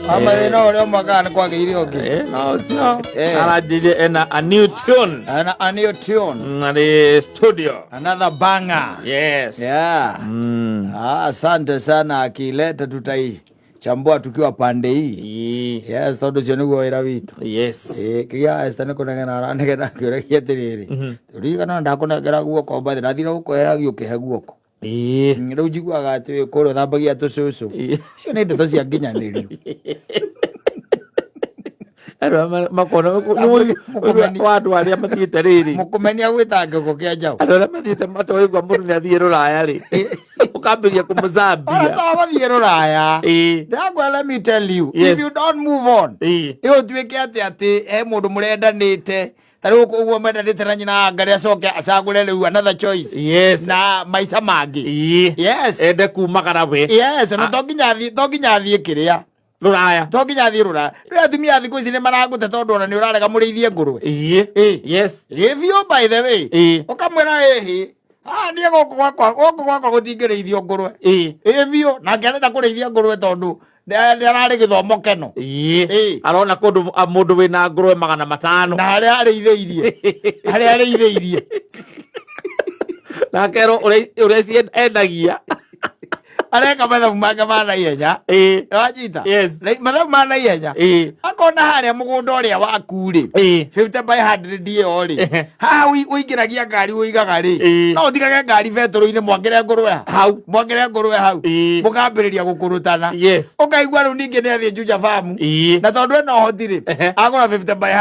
Ama thĩna ũrĩa ũmakaga nĩ kwagĩire ũngĩ. No ũcio Eh. aranjĩire ena a new tune. Ana a new tune. Arĩ studio. Another banger. Yes. Yeah. Ah, asante sana akileta tutaichambua tukiwa pande hii. Yes, tondũ ũcio nĩguo wĩra witũ. Kĩgĩa Esther nĩ kũnegena aranegena akĩũragia atĩrĩrĩ, ririkana ndakũnengera guoko mbathi ndathire gũkũheagia ũkĩhe guoko. Rĩu njiguaga atĩ wĩ kũrĩa ũthambagia tũcũcũ. Icio nĩ ndeto cia nginyanĩrio. Andũ arĩa makona wa andũ arĩa mathiĩte rĩrĩ. Mũkũmenia gwĩta ngĩko kĩa njaũ. Andũ arĩa mathiĩte matoĩgua mũndũ nĩ athiĩ rũraya rĩ, ũkambĩrĩria Ona kũmũcambia. to gũthiĩ rũraya. Ndagwa let me tell you, if you don't move on, ĩ ũtuĩke atĩ atĩ he mũndũ mũrendanĩte ta rĩu ũguo mendanĩte na nyina wa Ngarĩ acoke acagũre rĩu another choice na maica mangĩ. Yes. Ende kumagara we. Yes, na to nginya athiĩ to nginya athiĩ kĩrĩa. Rũraya. To nginya athiĩ rũraya. Rĩu atumia a thikũ ici nĩ maragũte tondũ ona nĩ ũrarega mũrĩithie ngũrwe. Ĩ biũ by the way. Ũkamwĩra ĩhĩ. Ah, niĩ gũkũ gwakwa gũtingĩrĩithio ngũrwe. Ĩ biũ nake arenda kũrĩithia ngũrwe tondũ nĩ ararĩ gĩthomo keno. Arona kũndũ mũndũ wĩna ngũrwe 500. Na harĩa arĩithĩirie. Harĩa arĩithĩirie. Na akerwo ũrĩa endagia. Areka mathabu make ma naihenya. Wanyita? Yes. Mathabu ma naihenya. Akona harĩa mũgũnda ũrĩa waku rĩ. 50 by 100 ĩyo rĩ. Haha ũingĩragia ngari ũigaga rĩ. No ũtigage ngari betũrũ-inĩ mwakĩre ngũrwe hau. Mwakĩre ngũrwe hau. Mũkambĩrĩria gũkũrũtana. Ũkaigua rĩu ningĩ nĩ athiĩ Juja Farm. Na tondũ ena ũhoti rĩ. Agũra 50 by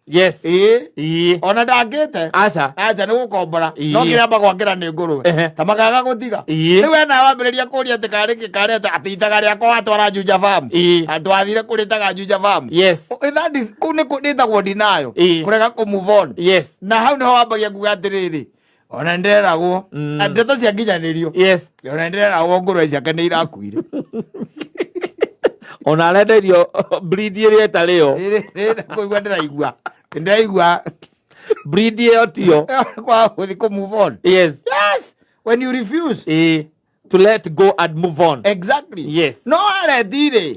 100. Ona ndangĩte. Aca. Aca nĩ gũkombora. No kĩrĩa amba gwakĩra nĩ ngũrwe. Ta makaga gũtiga. Rĩu we nawe wambĩrĩria kũria atĩ karĩ kĩ karĩ atĩ atĩ itaga rĩakwa watwara Juja Farm. Atĩ wathire kũrĩtaga Juja Farm. That is kũu nĩ nĩtagwo denial. Kũrega kũ move on. Na hau nĩho wambagia kuga atĩrĩrĩ ona nĩndĩreragwo ndeto cia nginyanĩrio. Ona nĩndĩreragwo ngũrwe ciake nĩ irakuire. Ona arenda irio breed ĩrĩa ĩtarĩ yo. Kũigua ndĩraigua. Ndĩraigua. Breed ĩyo tiyo. Kwa gũthiĩ kũ move on. Yes. When you refuse. To let go and move on. Exactly. Yes. No wareti rĩ.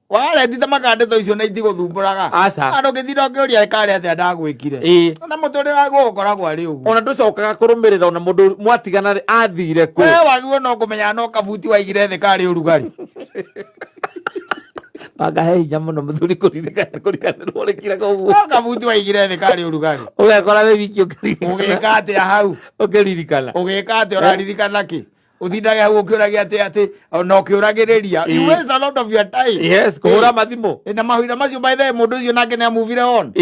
Wareti ta makandĩto icio na itigũthumbũraga. Aca. Andũ ũngĩtinda ũkĩũria karĩ atĩa ndagwĩkire. Na mũtũrĩre waguo ũkoragwo arĩ ũguo. Ona ndũcokaga kũrũmĩrĩra ona mũndũ mwatigana rĩ, athire kũ. We wagĩrĩirwo no kũmenya no kabuti waigire thĩ karĩ ũrugarĩ. Anga he hinya mũno mũthuri kũririkana kũriganĩrwo rĩkiraga ũguo. No kabuti waigire thĩ karĩ ũrugarĩ. Ũgekora wĩ wiki ũkĩririkana. Ũgĩka atĩa hau? Ũkĩririkana. Ũgĩka atĩa ũraririkana kĩ? Ũtindage hau ũkĩũragia atĩ atĩ ona ũkĩũragĩrĩria. You waste a lot of your time. Yes, kũhũra mathimũ. Na mahinda macio by the way mũndũ ũcio nake nĩ amuvire on.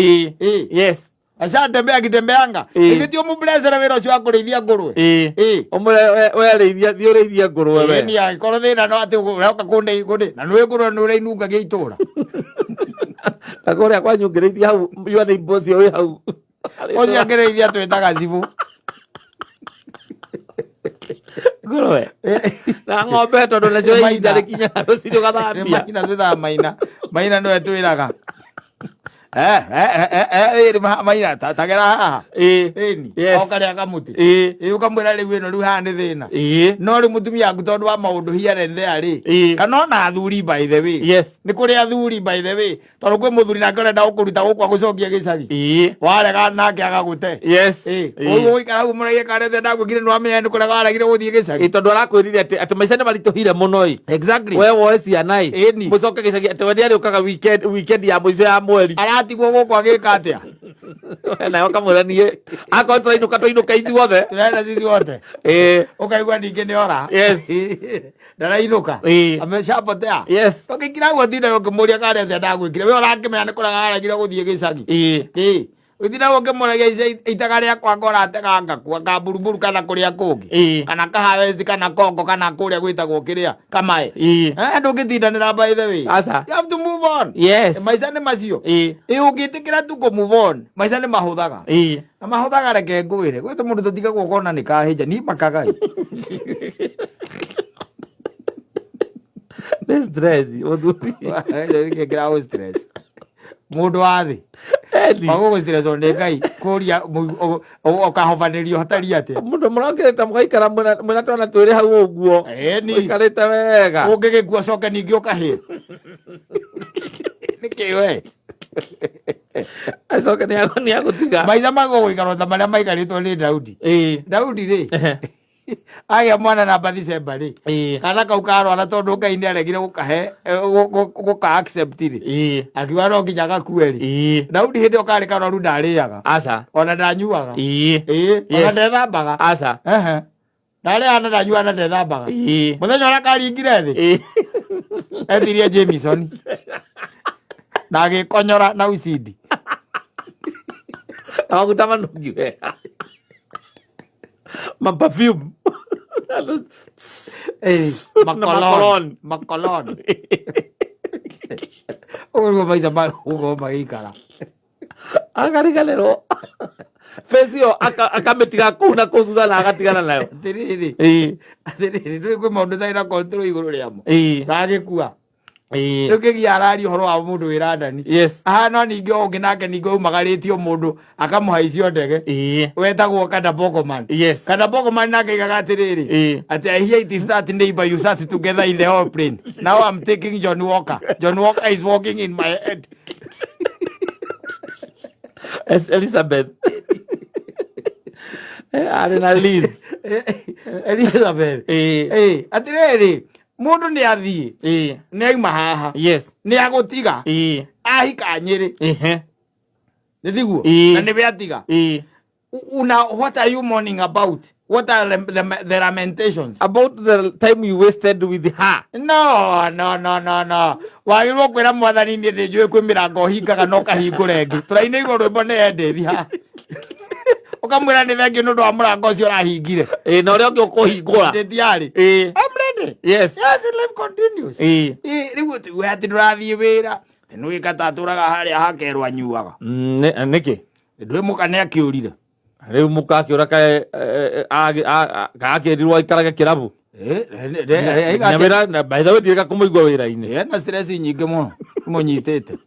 Ashatembea akitembeanga. Ĩgĩ ti ũmũblessere wĩra ũcio wa kũrĩithia ngũrwe. Ũmũre we rĩithia thiĩ ũrĩithie ngũrwe we. Ĩni angĩkorwo thĩna no atĩ ũroka kũndĩ kũndĩ na nĩũĩ ngũrwe nĩ ũrĩa itũra. Na kũrĩa kwanyu ũngĩrĩithia hau yua nĩ imbo ũcio wĩ hau. Ũcio angĩrĩithia twĩtaga cibũ. Ngũrwe. Na ng'ombe tondũ nacio ihinda rĩkinyaga rũcinĩ ũgathambia. Maina twĩtaga maina. Maina nĩwe twĩraga. Maina tagera haha. Ĩni. O karĩa kamũtĩ. Ĩ ũkamwĩra rĩu ĩno rĩu haha nĩ thĩna. No rĩu mũtumia waku tondũ wa maũndũ here and there rĩ. Kana ona athuri by the way. Nĩ kũrĩ athuri by the way. Tondũ kwĩ mũthuri nake ũrenda gũkũruta gũkũ agũcokia gĩcagi. Warega nake agagũte. Ũguo gũikara hau mũragie karete ndagwĩkire nĩ wamenya nĩ kũrega waregire gũthiĩ gĩcagi. Tondũ arakwĩrire atĩ atĩ maica nĩ maritũhire mũno ĩ. Exactly. We woe ciana ĩ. Ĩni. Mũcoke gĩcagi atĩ we nĩarĩũkaga weekend weekend ya mũico ya mweri. Aratigwo gũkũ agĩka atĩa? Nawe ũkamwĩra niĩ akorwo tũrainũka tũinũke ithuothe. Tũraenda sisi wote. Ũkaigua ningĩ nĩ ora. Ndarainũka. Ameshapotea. Ũngĩkira guo tinda ũkĩmũria karĩ atĩa ndagwĩkire. We ũrakĩmenya nĩ kũrega waregire gũthiĩ gĩcagi. Ũtinda ũkĩmũragia itaga rĩakwa ngoratega ngakua kamburuburu kana kũrĩa kũngĩ. Kana kahawezi kana kongo kana kũrĩa gwĩtagwo kĩrĩa kamae. Ndũngĩtindanĩra by the way. Aca. You have to move on. Maica nĩ macio. Ũngĩtĩkĩra tu kũ move on, maica nĩ mahũthaga. Na mahũthaga reke ngwĩre. Gwĩ tũmũndũ tũtigagwo ũkona nĩ kahĩnja. Niĩ makaga ĩ. Nĩ stress mũthuri. Nĩkĩ kĩragũ stress? Mũndũ wa thĩ. Wagũgũ stress nĩ Ngai kũria ũkahobanĩrio hatari atĩa. Mũndũ mũrokĩrĩte mũgaikara mwĩna twana twĩrĩ hau ũguo. Ĩni. Ũikarĩte wega. Ũngĩgĩkua coke ningĩ ũkahĩe. Nĩkĩ we? Acoke nĩ agũtiga. Maica magũgũikara ta marĩa maikarĩtwo nĩ Daudi. Daudi rĩ, agĩa mwana na Bathisheba rĩ, kana kau karwara tondũ Ngai nĩ aregire gũkahe gũka accept rĩ, akiuga no nginya gakue rĩ. Daudi hĩndĩ ĩyo karĩ karwaru ndarĩaga. Aca. Ona ndanyuaga. Ona ndethambaga. Aca. Ehe. Ndarĩaga na ndanyuaga na ndethambaga. Mũthenya ũrĩa karingire thĩ, etirie Jameson na agĩkonyora na ucindi. Na maguta manungi wega. Ma perfume. Na makolon makolon. Ũguo nĩguo maica magũkorwo magĩikara. Akariganĩrwo. Face ĩyo akamĩtiga kũu na kũu thutha na agatigana nayo. Atĩrĩrĩ, atĩrĩrĩ, ndũĩ kwĩ maũndũ ũtarĩ na control igũrũ rĩamo. Na agĩkua. Rĩu kĩgia araria ũhoro wa mũndũ wĩ London. Ahana ningĩ o ũngĩ nake ningĩ aumagarĩtio mũndũ akamũhaicio ndege. Wetagwo Kada Bogoman. Kada Bogoman nake aigaga atĩrĩrĩ, atĩ I hear it is that neighbor you sat together in the airplane. Now I'm taking John Walker. John Walker is walking in my head. Elizabeth. Arĩ na Liz. Elizabeth. Atĩrĩrĩ, mũndũ nĩ athiĩ, nĩ auma haha, nĩ agũtiga, ahika Nyĩrĩ, nĩ thiguo? Na nĩwe atiga. Una, what are you mourning about? What are the lamentations? About the time you wasted with her. No, no, no, no, no. Wagĩrĩirwo kwĩra mwathani niĩ nĩ njũĩ kwĩ mĩrango ũhingaga na ũkahingũra ĩngĩ. Tũrainĩirwo rwĩmbo nĩ Endethi haha. Ũkamwĩra nĩ thengiũ nĩ ũndũ wa mũrango ũcio ũrahingire. Na ũrĩa ũngĩ ũkũhingũra. Ndĩtiarĩ. I'm ready. Yes, life continues. Rĩu ũtigue atĩ ndũrathiĩ wĩra. Atĩ nĩ wĩka ta atũraga harĩa hakerwo anyuaga. Nĩkĩ? Ndũĩ mũka nĩ akĩũrire. Rĩu mũka akĩũra kae akĩrirwo aikarage kĩrabu. Na wĩra na by the way ndirĩka kũmũigua wĩra-inĩ. Ena stress nyingĩ mũno imũnyitĩte.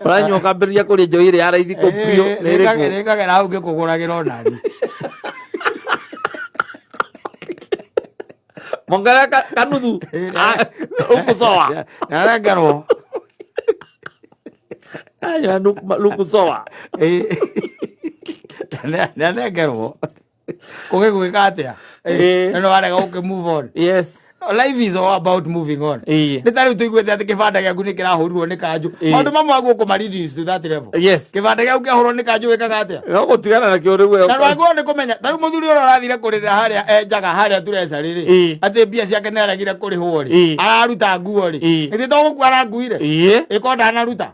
Ũranyua ũkambĩrĩria kũrĩa njohi ĩrĩa ya raithi kũ biũ nĩ ĩrĩkũ? Rĩkagera hau ngĩkũgũragĩra onani. Mongerera kanuthu. Lukusoa. Narengerwo. Anyua lukusoa. Nĩanengerwo. Kũgĩgwĩka atĩa? No warega gũkĩ move on. Life is all about moving on. Nĩ ta rĩu tũiguĩte atĩ kĩbanda gĩaku nĩ kĩrahũrirwo nĩ kanjũ. Maũndũ mamwe waguo kũma reduce to that level. Kĩbanda gĩaku kĩahũrwo nĩ kanjũ wĩkaga atĩa? No gũtigana nakĩo rĩu. Na wagwo nĩ kũmenya ta rĩu mũthuri ũrĩa ũrathire kũrĩra harĩa enjaga harĩa tureca rĩ, atĩ mbia ciake nĩ aregire kũrĩhwo rĩ, araruta nguo rĩ, githĩ to gũkua arakuire? Ĩko ndanaruta.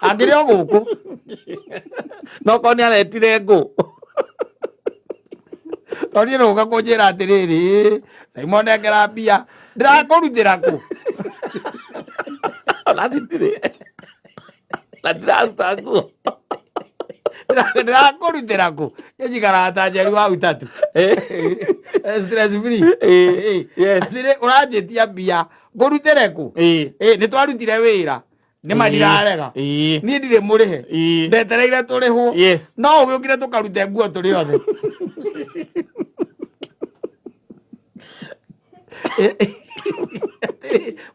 Angĩrĩ o gũkũ. No korwo nĩ aretire ngũ. Tondũ niĩ nĩgũka kũnjĩra atĩrĩrĩ, Simon nengera mbia, ndĩrakũrutĩra kũ? Ona ndirĩ. Na ndiraruta nguo. Ndĩrakũrutĩra kũ? Niĩ njikaraga ta Njeri wa Utatu. Stress free. Atĩrĩ, ũranjĩtia mbia, ngũrutĩre kũ? Nĩ twarutire wĩra. Nĩ ma ndirarega. Niĩ ndirĩ mũrĩhe. Ndetereire tũrĩhwo. No ũgĩũkire tũkarute nguo tũrĩ othe.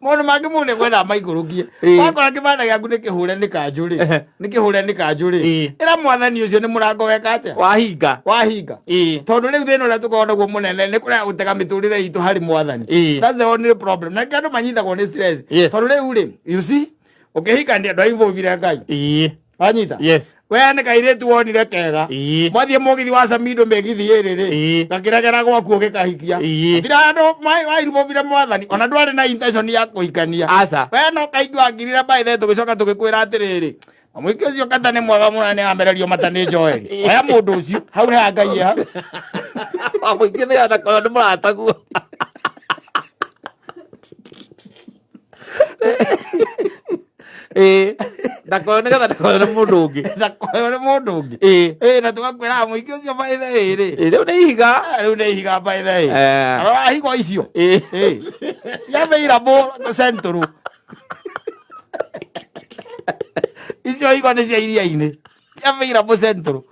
Maũndũ mangĩ mũndũ nĩkwenda maikũrũkie. Wakora kĩbanda gĩaku nĩ kĩhũre nĩ kanjũ rĩ, nĩ kĩhũre nĩ kanjũ rĩ, ĩra mwathani ũcio nĩ mũrango weka atĩa? Wahinga. Wahinga. Tondũ rĩu thĩna ũrĩa tũkoragwo naguo mũnene nĩ kũrega gũtega mĩtũrĩre itũ harĩ mwathani. That's the only problem. Na nĩkĩo andũ manyitagwo nĩ stress. Tondũ rĩu rĩ, you see, ũkĩhikania ndwainvolvire Ngai. Wanyita? We nĩ kairĩtu wonire kega. Mwathiĩ mũgithi wa Samido mĩgithi ĩrĩ rĩ, gakĩregera gwaku ũgĩkahikia. Gũtirĩ handũ wainvolvire mwathani, ona ndwarĩ na intention ya kũhikania. Aca. We no kaingĩ wangirire by the way tũgĩcoka tũgĩkwĩra atĩrĩrĩ, mũingĩ ũcio kata nĩ mwega mũno nĩ amererio mata nĩ Joel. Oya mũndũ ũcio, hau nĩ Ngai hau. Mũingĩ nĩ anakorwo nĩ mũrataguo. Ndakoyo nĩgetha ndakoyo nĩ mũndũ ũngĩ. Ndakoyo nĩ mũndũ ũngĩ. Na tũgakwĩra mũingĩ ũcio by the way rĩ. Rĩu nĩ ihiga. Rĩu nĩ ihiga by the way. Arora higo icio. Ya available Central. Icio higo nĩ cia iria-inĩ. Ya available Central.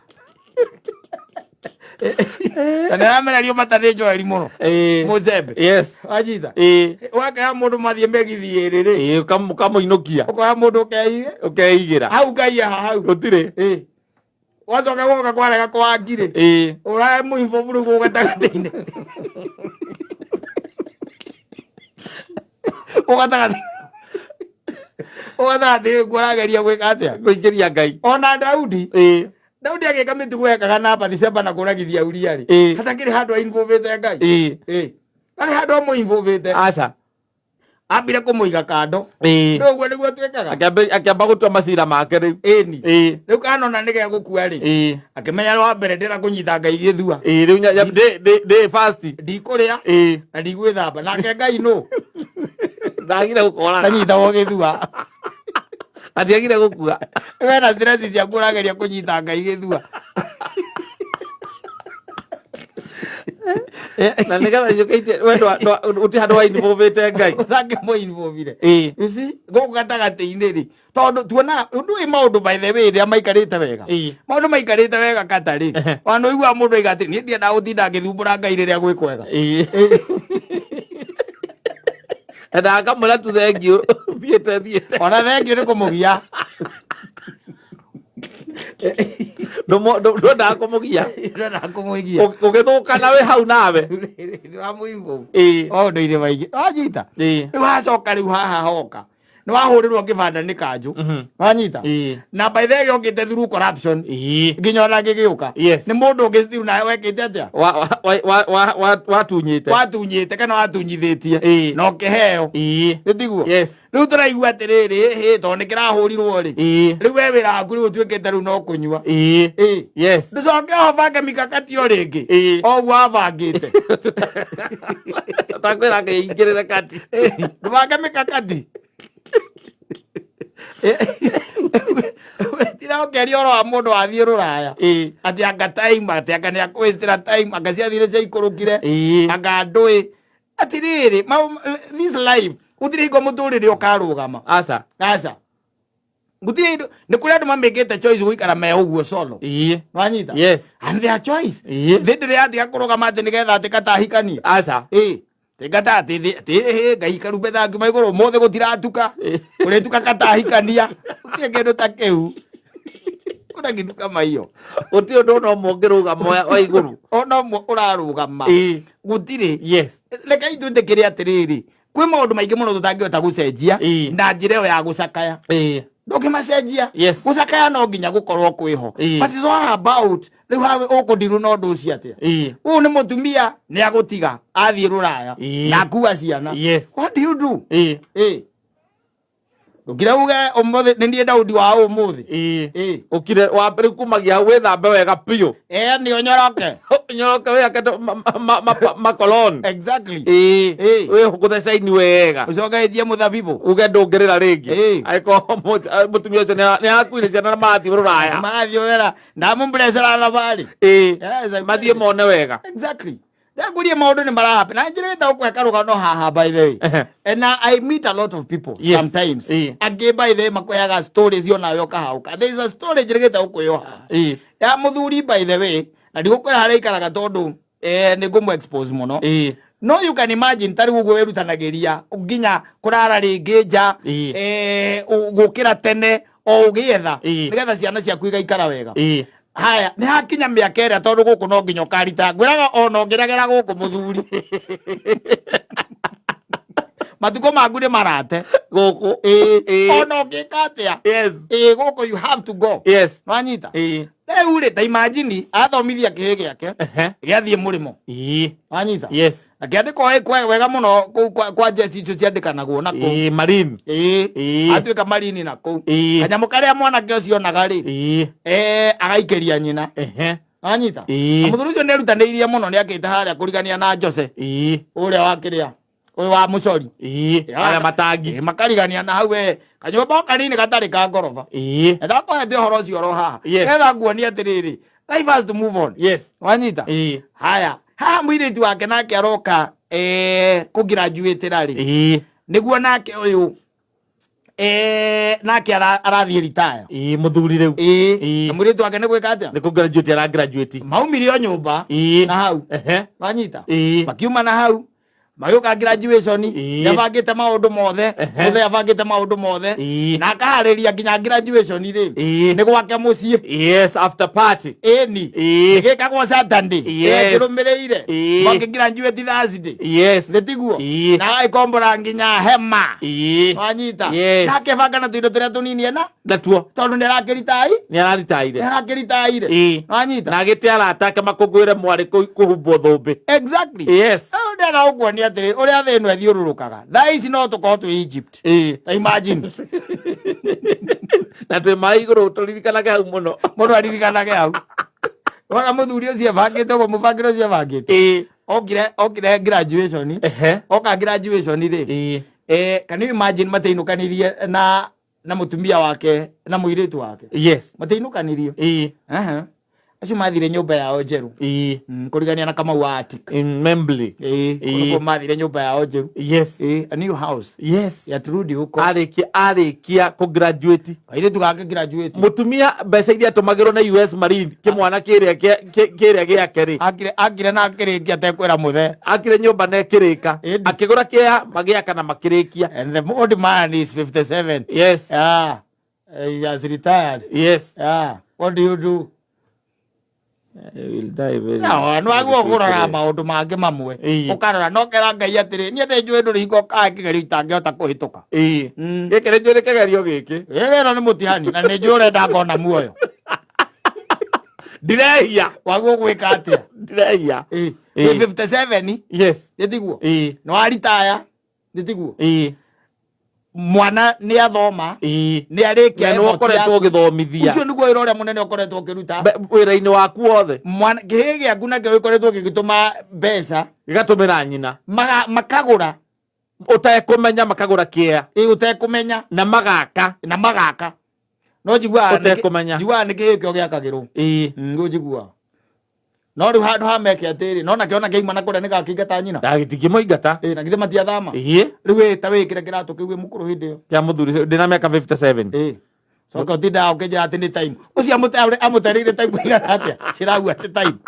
Na nĩaramenerio mata nĩ Joeli mũno. Mũcembe. Yes. Wanyita. Ĩĩ. Wakaya mũndũ mathiĩ mĩgithi ĩrĩ rĩ. Ĩĩ, ũkamũinũkia. Ũkoya mũndũ ũkeige. Ũkeigĩra. Hau ngai aha hau. Gũtirĩ. Ĩĩ. Wacoka woka kwarega kwa ngirĩ. Ĩĩ. Ũrae mũibo buru gũ gatagatĩ-inĩ. Gũ gatagatĩ. Gũ gatagatĩ kuo ũrageria gwĩka atĩa? Kũingĩria Ngai. Ona Daudi. Ĩĩ. Daudi agĩka mĩtugo ekaga na Bathisheba na kũragithia Uria rĩ. Ĩĩ. Hatakĩrĩ handũ ainvolvĩte Ngai. Ĩĩ. Ĩĩ. Harĩ handũ amũinvolvĩte. Aca. Ambire kũmũiga kando. Ĩĩ. Nĩ ũguo nĩguo twĩkaga. Akĩamba gũtua macira make rĩu. Ĩni. Ĩĩ. Rĩu kanona nĩ gegũkua rĩ. Ĩĩ. Akĩmenya wa mbere ndĩra kũnyita Ngai gĩthua. Ĩĩ, rĩu ndĩ fast. Ndikũrĩa. Ĩĩ. Na ndigwĩthamba. Nake Ngai nũ? Ndagire gũkoraga. Ndanyitagwo gĩthua. Atiagire gũkua. We na stress ciaku ũrageria kũnyita Ngai gĩthua. Na nĩgetha icũkĩtie we gũtirĩ handũ wainvolvĩte Ngai. Ũtangĩmũinvolvire. Ĩĩ. You see, gũkũ gatagatĩ-inĩ rĩ, tondũ tuonaga ndũĩ maũndũ by the way rĩrĩa maikarĩte wega. Ĩĩ. Maũndũ maikarĩte wega kata rĩ, ona ũiguaga mũndũ aiga atĩ niĩ ndiendaga gũtinda ngĩthumbũra Ngai rĩrĩa gwĩ kwega. Ĩĩ. Endaga ngamwĩra tu thengiũ thiĩte thiĩte. Ona thengiũ nĩ kũmũgia. Ndwendaga kũmũgia. Ndwendaga kũmũgia. Ũgĩthũkana wĩ hau nawe. Ndĩramũinvolve. Ĩĩ. Maũndũ-inĩ maingĩ. Wanyita? Ĩĩ. Rĩu hacoka rĩu haha hoka. Nĩ wahũrĩrwo kĩbanda nĩ kanjũ. Wanyita? Ĩĩ. Na by the way yokĩte through corruption. Ĩĩ. Nginya ona ngĩgĩũka. Yes. Nĩ mũndũ ũngĩ still nawe wekĩte atĩa? Watunyĩte. Watunyĩte kana watunyithĩtie. Ĩĩ. Na ũkĩheo. Ĩĩ. Nĩ tiguo? Yes. Rĩu tũraigua atĩrĩrĩ, hĩ, tondũ nĩ kĩrahũrirwo rĩ. Ĩĩ. Rĩu we wĩra waku rĩu ũtuĩkĩte rĩu no kũnyua. Ĩĩ. Ĩĩ. Yes. Ndũcoke ũbange mikakati o rĩngĩ. Ĩĩ. O ũguo wabangĩte. Takwĩra ngĩingĩrĩre kati. Ndũbange mikakati. Tira ũkĩaria ũhoro wa mũndũ wathiĩ rũraya. Ĩĩ. Atĩ anga time, atĩ anga nĩ akwĩstĩra time, anga ciathire ciaikũrũkire. Ĩĩ. Anga ndũĩ. Atĩrĩrĩ, this life, gũtirĩ hingo mũtũrĩre ũkarũgama. Aca. Aca. Gũtirĩ hingo, nĩ kũrĩ andũ mamĩkĩte choice gũikara me ũguo solo. Ĩĩ. Wanyita? Yes. And their choice. Ĩĩ. Thĩ ndĩrĩ yatiga kũrũgama atĩ nĩgetha atĩ katahikania. Aca. Ĩĩ. Tingata atĩ thĩ atĩ ĩhĩ Ngai karumbeta ngiuma igũrũ ũmũthĩ gũtiratuka. Kũrĩtuka katahikania. Gũtirĩ kĩndũ ta kĩu. Kuna kitu kama hiyo. Gũtirĩ ũndũ ona ũmwe ũngĩrũgama wa igũrũ. Ona ũmwe ũrarũgama. Ĩĩ. Gũtirĩ. Yes. Reke itwĩtĩkĩre atĩrĩrĩ, kwĩ maũndũ maingĩ mũno tũtangĩhota gũcenjia Ĩĩ. na njĩra ĩyo ya gũcakaya. Ĩĩ. Ndũngĩmacenjia. Yes. Gũcakaya no nginya gũkorwo kwĩho. Ĩĩ. But it's all about rĩu hawe ũkũndirwo na ũndũ ũcio atĩa. Ĩĩ. Ũyũ nĩ mũtumia nĩ agũtiga athiĩ rũraya Ĩĩ. na akua ciana. Yes. What do you do? Ĩĩ. Ĩĩ. Ndũkire uge ũmũthĩ nĩ niĩ Daudi wa ũmũthĩ. Ĩĩ. Ĩĩ. Ũkire wa rĩu kumagia hau wĩthambe wega biũ. Ĩĩ nĩ ũnyoroke. Ũnyoroke wĩhake makoloni. Exactly. Ĩĩ. Ĩĩ. Wĩhũgũthe caini wega. Ũcoke wĩtie mũthabibũ. Uge ndũngĩrĩra rĩngĩ. Ĩĩ. Angĩkorwo mũtumia ũcio nĩ akuire ciana na marathiĩ rũraya. Magathiĩ wera. Ndamũmblessera thabarĩ. Ĩĩ. Yes, I Mathiĩ mone wega. Exactly. Ndakurie maũndũ nĩ marahappen. Na njĩrĩte gũkũhe karũgano haha by the way. And I meet a lot of people Yes. sometimes. Ĩĩ. Angĩ by the way makũheaga stories onawe ũkahauka. There is a story njĩrĩgĩte gũkwĩyo haha. Ĩĩ. Ya mũthuri by the way, na ndigũkwĩra harĩa aikaraga tondũ nĩ ngũmũ expose mũno. Ĩĩ. No you can imagine ta rĩu ũguo wĩrutanagĩria nginya kũrara rĩngĩ nja, Ĩĩ. gũkĩra tene o ũgĩetha Ĩĩ. nĩgetha ciana ciaku igaikara wega. Ĩĩ. Haya, nĩ hakinya mĩaka ĩrĩa tondũ gũkũ no nginya ũkarita. Ngwĩraga ona ũngĩregera gũkũ mũthuri. Matukũ maku nĩ marate. Gũkũ. Ĩĩ. Ĩĩ. Ona ũngĩka atĩa. Yes. Ĩĩ, gũkũ you have to go. Yes. Nwanyita? Ĩĩ. Rĩu rĩ, ta imagine athomithia kĩhĩ gĩake, Ehe. gĩathiĩ mũrĩmo. Ĩĩ. Wanyita? Yes. Na kĩandĩkwo wega mũno kũu kwa jeci icio ciandĩkanagwo na kũu. Ĩĩ, marine. Ĩĩ. Ĩĩ. Atuĩka marini na kũu. Ĩĩ. Kanyamũ karĩa mwanake ũcio onaga rĩ, Ĩĩ. agaikĩria nyina. Ehe. Wanyita? Ĩĩ. Na mũthuri ũcio nĩerutanĩirie mũno, nĩakĩte harĩa kũrigania na Jose. Ĩĩ. Ũrĩa wa kĩrĩa, ũyũ wa mũcori. Ĩĩ. Arĩa matangi. Ĩĩ, makarigania na hau we, kanyũmba o kanini gatarĩ ka ngoroba. Ĩĩ. Na ndakũhete ũhoro ũcio oro haha. Yes. Nĩgetha nguonie atĩrĩrĩ, life has to move on. Yes. Wanyita? Ĩĩ. Haya, haha mũirĩtu wake nake aroka kũgraduate rĩ. Ĩĩ. Nĩguo nake ũyũ Nake arathiĩ retire. Ĩĩ, mũthuri rĩu. Ĩĩ. Ĩĩ. Na mũirĩtu wake nĩ gwĩka atĩa? Nĩ kũ graduate ara graduate. Maumire o nyũmba na hau. Wanyita? Makiuma na hau magĩũka graduation. Nĩabangĩte maũndũ mothe. Mũthee abangĩte maũndũ mothe. Na akaharĩria nginya graduation rĩ, nĩ gwake mũciĩ. Yes, after party. Ĩni. Ĩgĩkagwo Saturday. Ĩkĩrũmĩrĩire. Makĩ graduate Thursday. Nĩ tiguo? Na agagĩkombora nginya hema. Wanyita? Yes. Na akebanga na tũindo tũrĩa tũnini ena Natuo. Tondũ nĩ arakĩritai. Nĩ araritaire. Nĩ arakĩritaire. Wanyita? Na agĩte arata ake makũngũĩre mwarĩ kũhumbwo thũmbĩ. Exactly. Rĩu ndĩrenda gũkuonia atĩrĩ, ũrĩa thĩ ĩno ĩthiũrũrũkaga. Thaa ici no tũkorwo twĩ Egypt. Ta imagine. Na twĩ maĩ igũrũ, tũririkanage hau mũno. Mũndũ aririkanage hau. Wona mũthuri ũcio ebangĩte ũguo, mũbangĩre ũcio ebangĩte. Okire graduation. Oka graduation rĩ. Can you imagine matiainũkanirie na mũtumia wake na mũirĩtu wake? Matiainũkanirie. Aha. Acio mathire nyũmba yao njerũ. Kũrigania na Kamau wa Attic. In Membley. Ĩĩ, kũu nĩkuo mathire nyũmba yao njerũ. Ĩĩ, a new house. Ya turudi huko. Arĩkia kũ graduate. Kairĩtu gake graduate. Mũtumia mbeca iria atũmagĩrwo na US Marine, kĩmwana kĩrĩa kĩrĩa gĩake rĩ. Akire na akĩrĩkia atekwĩra mũthee. Akire nyũmba na ĩkĩrĩka. Ĩndi. Akĩgũra kĩea, magĩaka na makĩrĩkia. And the old man is 57. Yeah. He has retired. Yeah. What do you do? I will die very No, no agwo kũrora maũndũ mangĩ mamwe. Ũkarora no kera Ngai atĩrĩ, niĩ nĩ njũĩ ndũrĩ hingo kae kĩgerio itangĩhota kũhĩtũka. Gĩkĩ nĩ njũĩ nĩ kĩgerio gĩkĩ. Ĩno nĩ mũtihani na nĩ njũĩ ũrenda ngona muoyo. Ndirehia. Waguo gwĩka atĩa? Ndirehia. Wĩ 57? Yes. Nĩ tiguo? Nĩ waritaya? Nĩ tiguo? Mwana nĩ athoma, nĩ arĩkia Na nĩ effort ũkoretwo yaku. ũgĩthomithia. Ũcio nĩguo wĩra ũrĩa mũnene ũkoretwo ũkĩruta. Wĩra-inĩ waku wothe. Mwana, kĩhĩ gĩaku nakĩo gĩkoretwo gĩgĩtũma mbeca. Gĩgatũmĩra nyina. Makagũra. Ũtekũmenya makagũra kĩea. Ĩ, ũtekũmenya. Na magaka. Na magaka. No njiguaga nĩ kĩ- Ũtekũmenya. njiguaga nĩ kĩhĩ kĩo gĩakagĩrwo. Nĩguo njiguaga. No rĩu handũ ha meke atĩrĩ, no nakĩo ona kĩauma na kũrĩa nĩgakĩingata nyina. Ndagĩtingĩmũingata. Ĩ, na githĩ matiathama? Rĩu ĩ, ta wĩkĩre kĩratũ kĩu wĩ mũkũrũ hĩndĩ ĩyo. Kĩa mũthuri ũcio, ndĩna mĩaka 57. Ĩ. Coka ũtindaga ũkĩnjĩra atĩ nĩ time. Ũcio amũtereire time ĩigana atĩa? Ciraua atĩ time.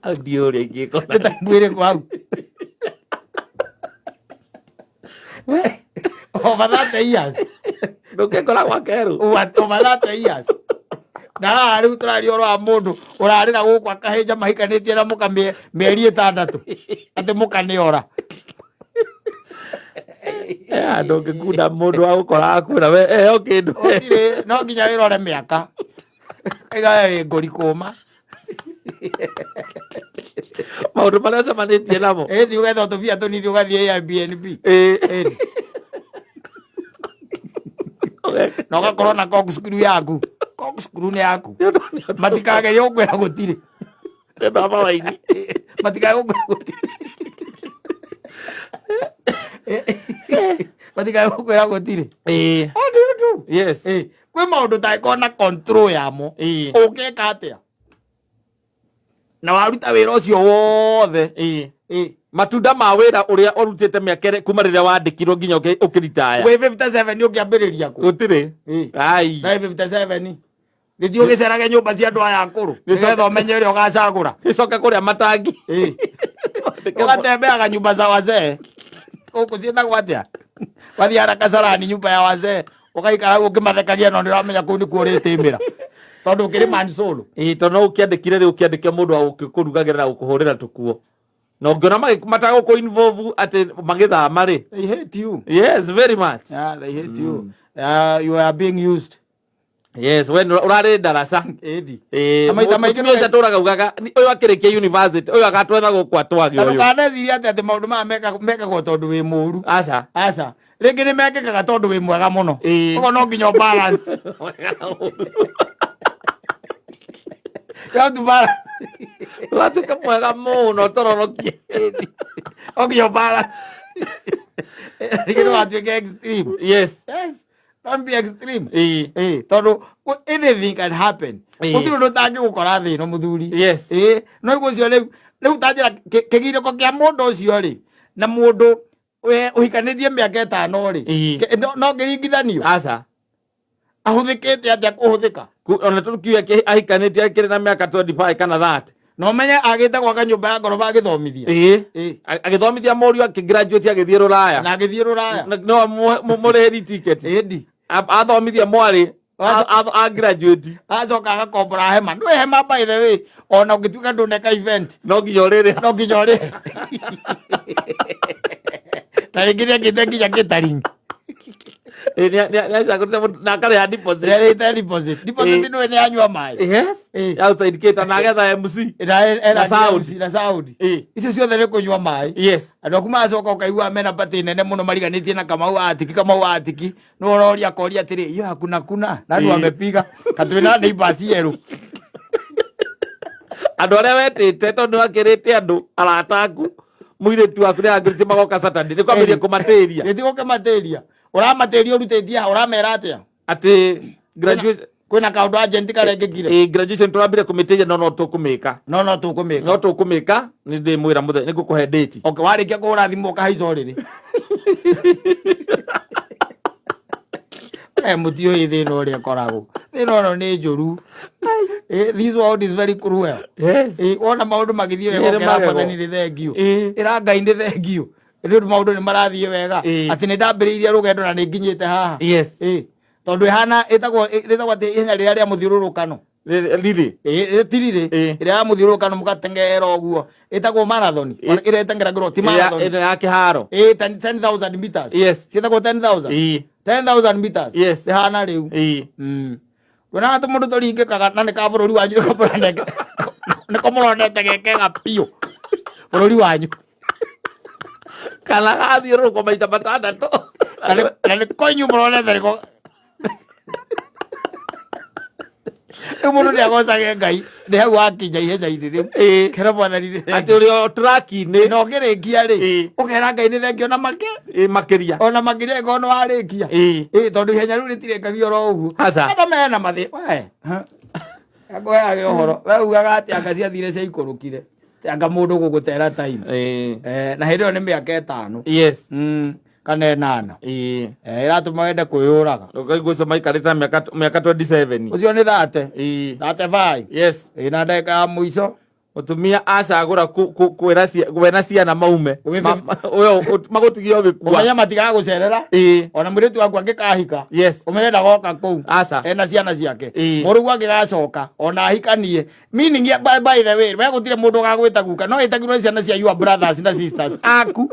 Ndiũĩ ũrĩa ingĩkora. Nĩ time ĩrĩkũ hau? Over 30 years. Ndũngĩkora gwa kerũ. What, over 30 years. Na haha rĩu tũraria ũhoro wa mũndũ ũrarĩra gũkũ akahĩnja mahikanĩtie na mũka mĩeri 6 atĩ mũka nĩ ora. Ndũngĩkunda mũndũ wa gũkora akwĩra we eheo kĩndũ. Gũtirĩ, no nginya wĩrore mĩaka. Kaiga we wĩ ngũri kũma. Maũndũ marĩa ũcemanĩtie namo. Ĩni ũgetha tũbia tũnini ũgathiĩ Airbnb. Ĩni. Na ũgakorwo na corkscrew yaku. Corkscrew nĩ yaku. Matikagerie gũkwĩra gũtirĩ. Nĩ ũndũ wa mawaini. Matikae gũkwĩra gũtirĩ. Matikae gũkwĩra gũtirĩ. What do you do? Kwĩ maũndũ ũtangĩkorwo na control yamo. Ũngĩka atĩa? Na waruta wĩra ũcio wothe. Matunda ma wĩra ũrĩa ũrutĩte mĩaka ĩrĩ kuma rĩrĩa wandĩkirwo nginya ũkĩritaya. Wĩ 57 ũngĩambĩrĩria kũ? Gũtirĩ. Ai. Wĩ 57. Gĩthiĩ ũgĩcerage nyũmba cia andũ aya akũrũ. Nĩgetha ũmenye ũrĩa ũgacagũra. Gĩcoke kũrĩa matangi. Ũgatembeaga nyũmba za wazee. Gũkũ ciĩtagwo atĩa? Wathiĩ harĩa Kasarani nyũmba ya wazee. Ũgaikara hau ũkĩmathekagia no nĩũramenya kũu nĩkuo ũrĩtĩmĩra. Tondũ ũkĩrĩ Mansolo. Tondũ no ũkĩandĩkire rĩu ũkĩandĩke mũndũ wa gũkĩkũrugagĩra na gũkũhũrĩra tũkuo. Na ũngĩona matagũkũ involve atĩ magĩthama rĩ. They hate you. Yes, very much. Yeah, they hate you. You are being used. Yes, we ũrarĩ ndaraca. Ĩndi. Na maita maingĩ Mũtumia ũcio atũraga ugaga, ũyũ akĩrĩkia university, ũyũ agatwetha gũkũ atwage Na ũyũ. ndũkanecirie atĩ maũndũ maya mekagwo tondũ wĩ mũru. Aca. Aca. Rĩngĩ nĩ mekĩkaga tondũ wĩ mwega mũno. Ũguo no nginya ũ balance. You have to balance. Ũgatuĩka mwega mũno tũrorokie. No nginya ũ balance. Rĩngĩ ndũgatuĩke extreme. Yes. Yes. Don't be extreme. Tondũ anything can happen. Gũtirĩ ũndũ ũtangĩgũkora thĩ ĩno mũthuri. Yes. No ũguo ũcio rĩu, rĩu ta njĩra, kĩgirĩko kĩa mũndũ ũcio rĩ, na mũndũ We ũhikanĩtie mĩaka 5 rĩ, no ngĩringithanio. Aca. Ahũthĩkĩte atĩa kũhũthĩka? Ona tũkiuge ahikanĩtie akĩrĩ na mĩaka 25 kana 30. Na ũmenye agĩte gwaka nyũmba ya ngoroba agĩthomithia. Ĩĩ. Agĩthomithia mũriũ, akĩgraduate, agĩthiĩ rũraya. Na agĩthiĩ rũraya. No mũrĩhĩri ticket. Ĩndi. Athomithia mwarĩ a graduate. Acoka agakombora hema. Ndũĩ hema, by the way, ona ũngĩtuĩka ndũneka event, no nginya ũrĩrĩ. No nginya ũrĩhe. Na rĩngĩ nĩakĩte nginya catering. Nĩacagũrĩte na akarĩha deposit. Nĩarĩhĩte deposit. Deposit nĩwe nĩ anyua maĩ. Yes. Outside cater na agetha MC. Na sound. Na sound. Icio ciothe nĩ kũnyua maĩ. Andũ aku macoka ũkaigua mena party nene mũno mariganĩtie na Kamau Atiki. Kamau Atiki nĩ ũroria akoria atĩrĩ, iyo hakuna kuna nani wamepiga katwĩna neighbors yerũ. Andũ arĩa wetĩte, tondũ nĩwakĩrĩte andũ arata aku, mũirĩtu waku nĩ magoka Saturday, nĩ kwambĩrĩria kũmatĩria. Gĩti gũkĩmatĩria, ũramatĩria ũrutĩtie ha? Ũramera atĩa? Atĩ graduation Kwĩna kaũndũ agent karekĩkire. Ĩ, graduation tũrambire kũmĩtĩria, no tũkũmĩka. No tũkũmĩka. No tũkũmĩka, nĩ ndĩmwĩra mũthenya, nĩ ngũkũhe date. Okay, warĩkia kũhũra thimũ ũkahaica ũrĩrĩ. Eh, mũtiũĩ thĩna ũrĩa ĩkoragwo, thĩna ũno nĩ njũru. This world is very cruel. Wona maũndũ magĩthiĩ wega, Nĩ ũkera magego. Mwathani nĩ thengiũ. Ĩra Ngai nĩ thengiũ nĩ ũndũ maũndũ nĩ marathiĩ wega, atĩ nĩ ndambĩrĩirie rũgendo na nĩ nginyĩte haha. Tondũ ĩhana ĩtagwo atĩ ihenya rĩrĩa rĩa mũthiũrũrũkano. Riri. Ti riri ĩrĩa ya mũthiũrũrũkano mũgateng'era ũguo ĩtagwo marathon, ĩrĩa ĩteng'eragĩrwo ti marathon. Ĩno ya kĩharo. 10,000 meters. Ciĩtagwo 10,000. 10,000 meters. Ĩhana rĩu. Ndũnaga tũmũndũ tũringĩkaga na nĩ ka bũrũri wanyu, nĩko mũronete gekega biũ bũrũri wanyu. Kana gathiũrũrũkwo maita 6. Na nĩko inyuĩ mũronete nĩko rĩu mũndũ nĩagocage Ngai nĩ hau wakinya ihenya-inĩ rĩu. Kĩra Mwathani nĩ Atĩ ũrĩ o traki-inĩ. Na ũngĩrĩkia rĩ, ũkera Ngai nĩ thengiũ na makĩ Makĩria. Ona makĩria ĩkorwo nĩ warĩkia. Tondũ ihenya rĩu rĩtirĩkagio oro ũguo. Aca. Andũ mena mathĩ we ngũheage ũhoro, we ugaga atĩ anga ciathire ciaikũrũkire, anga mũndũ gũgũtera time. Na hĩndĩ ĩyo nĩ mĩaka 5 kana 8. Ĩratũma wende kwĩyũraga. Ũkaigua ũcio maikarĩte mĩaka 27. Ũcio nĩ 30. 35. Na ndagĩka ya mũico. Mũtumia acagũra kwĩra wena ciana maume. Magũtigie ũgĩkua. Ũmenye matigagũcerera. Ona mũirĩtu waku angĩkahika, ũmenye ndagoka kũu. Aca. Ena ciana ciake. Mũrũgu angĩgacoka ona ahikanie, meaning by the way, we gũtirĩ mũndũ ũgagwĩta guka, no ĩtagirwo nĩ ciana cia your brothers na sisters aku.